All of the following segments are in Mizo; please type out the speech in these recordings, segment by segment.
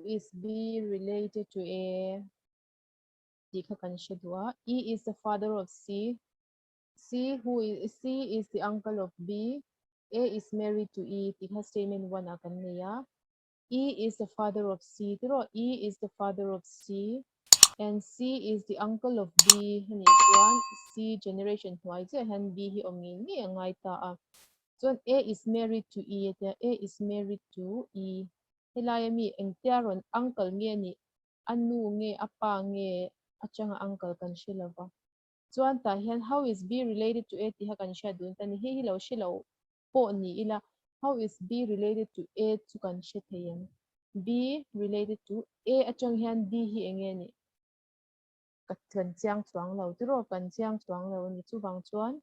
is B related to A tih kha kan hre duh a. E is the father of C. C who is C is the uncle of B. A is married to E tih kha statement 1 ah kan nei a. E is the father of C tiraw E is the father of C and C is the uncle of B anih chuan C generation hnuai chiah hian B hi awm ngei ngei a ngai ta a. Chuan A is married to E a tia A is married to E Helai ami engtia rawn uncle nge nih a nu nge a pa nge atanga uncle kan hre lova. Chuan tah hian how is B related to A tih kha kan hriat dun ta ni. Hei hi lo hre lo pawh ni ila how is B related to A chu kan hre thei em? B related to A atang hian B hi enge nih? Ka kan chiang chuang lo tiraw kan chiang chuang lo a ni. Chuvang chuan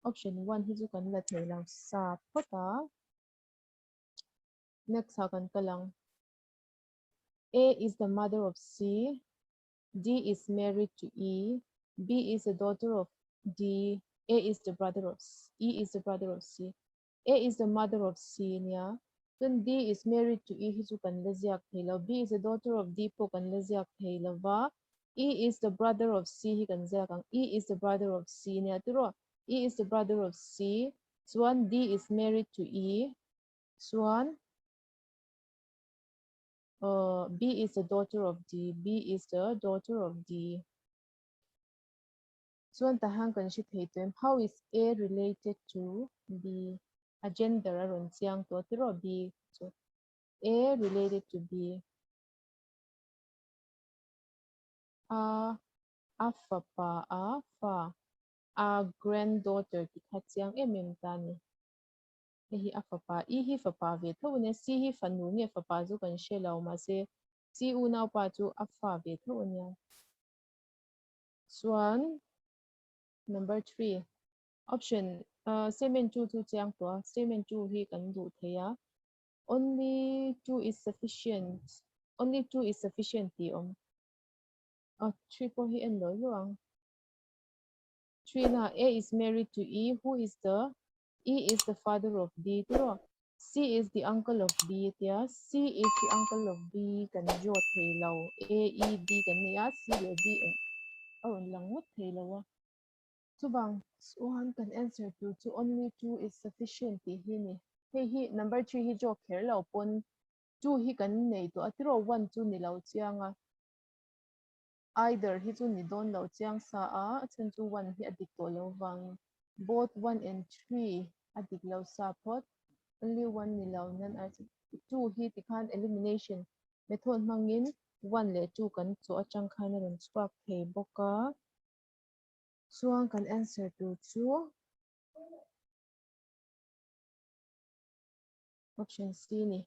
option 1 hi chu kan la thei lo sa phawt a. Next ah kan kal ang. A is the mother of C. D is married to E. B is the daughter of D. A is the brother of E is the brother of C. A is the mother of C nia. Chuan D is married to E hi chu kan la ziak thei lo. B is the daughter of D pawh kan la ziak thei lo va. E is the brother of C hi kan ziak ang. E is the brother of C nia tiraw. E is the brother of C. Chuan D is married to E. Chuan uh, B is the daughter of D. B is the daughter of D. Chuan tahan kan hre thei tuem how is A related to B? A gender a rawn chiang tawh tiraw B chu. A related to B. A a fapa a fa a granddaughter tih kha chiang em em ta ni. Hei hi a fapa E hi fapa ve tho a nia C hi fanu nge fapa chu kan hre lo mahse C unaupa chu a fa ve tho a nia. Chuan number 3 option uh, statement 2 chu chiang tawh a statement 2 hi kan duh thei a only 2 is sufficient only 2 is sufficient tih awm a 3 pawh hi en lo lo ang 3 na A is married to E who is the E is the father of D tiraw C is the uncle of B atia C is the uncle of B kan zawt thei lo A E D kan nei a C leh B eng a rawn lang ngawt thei lo a chuvang chuan kan answer tur chu only 2 is sufficient tih hi ni hei hi number 3 hi zawk kher lo pawn 2 hi kan nei tawh a tiraw 1 chu ni lo chiang a Either hi chu ni dawn lo chiang sa a, a chhan chu 1 hi a dik tawh lo vang. Both 1 and 3 a dik lo sa phawt. Only 1 ni lo nan a 2 hi tikhan elimination method hmangin 1 leh 2 kan chawh atang khan a rawn chhuak thei bawk a. Chuan kan answer tur chu option C ni.